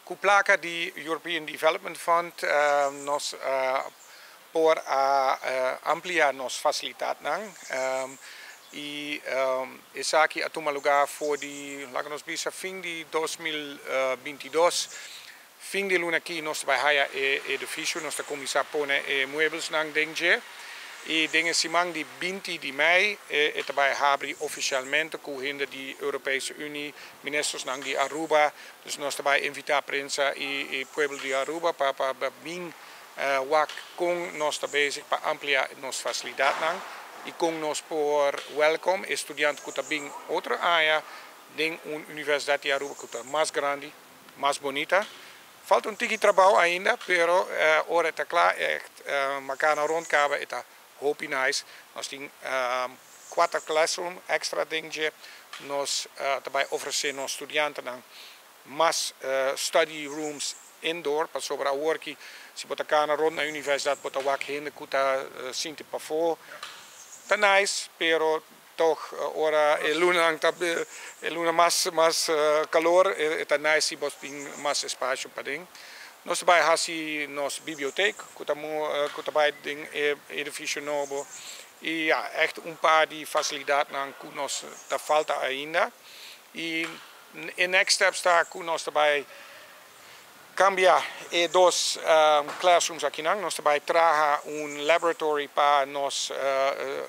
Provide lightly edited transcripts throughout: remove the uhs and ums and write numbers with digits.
Ku plaka di European Development Fund nos por a amplia nos fasilidatnan i esaki a tuma lugá for di, laga nos bisa, fin di 2022. Fin di luna aki nos ta bai haya e edifisio, nos ta kuminsá pone e muebelsnan den dje i den e siman di 20 di mei e ta bai habri ofisialmente ku hende di Europese Unie, ministersnan di Aruba. Dus nos ta bai invitá prensa i pueblo di Aruba pa bin wak kon nos ta bezig pa amplia nos fasilidatnan i kon nos por welcome e studiante ku ta bin otro aña den un Universidat di Aruba ku ta mas grandi, mas bunita. Falta un tiki trabou ainda, pero ora ta kla, echt makana rond kaba, e ta hopi nice. Nos tin kuater classroom extra den dje. Nos ta bai ofresé nos studiantenan mas study rooms indoor, pasobra awor ku si bo ta kana rond na universidat, bo ta wak hende ku ta sinti pafó. Ta nice, pero toch ora e luna ta e luna mas kalor, ta nice si bo tin mas espasio paden. Nos ta bai hasi nos bibliotek, ku ta bai den edifisio nobo. I ja, echt un par di fasilidatnan ku nos ta falta ainda. I e next steps ta ku nos ta bai kambia e dos classrooms akinan. Nos ta bai traha un laboratory pa nos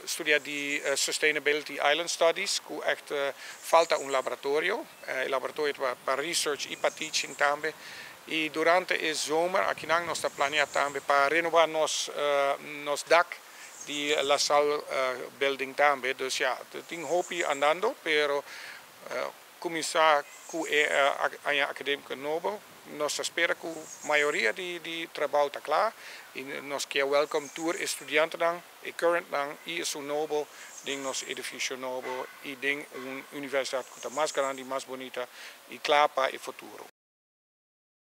studia di Sustainability Island Studies, ku echt falta un laboratorio. E laboratorio pa research i pa teaching tambe. I durante e zomer akinan nos ta plania tambe pa renobá nos dak di La Salle building tambe. Dus ja, tin hopi andando, pero kuminsá ku e aña akadémiko nobo. Nos ta spera ku mayoria di trabou ta kla i nos ke welcome tur studiantenan, e current nan i esun nobo den nos edifisio nobo i den un universidat ku ta mas grandi, mas bunita i kla pa e futuro.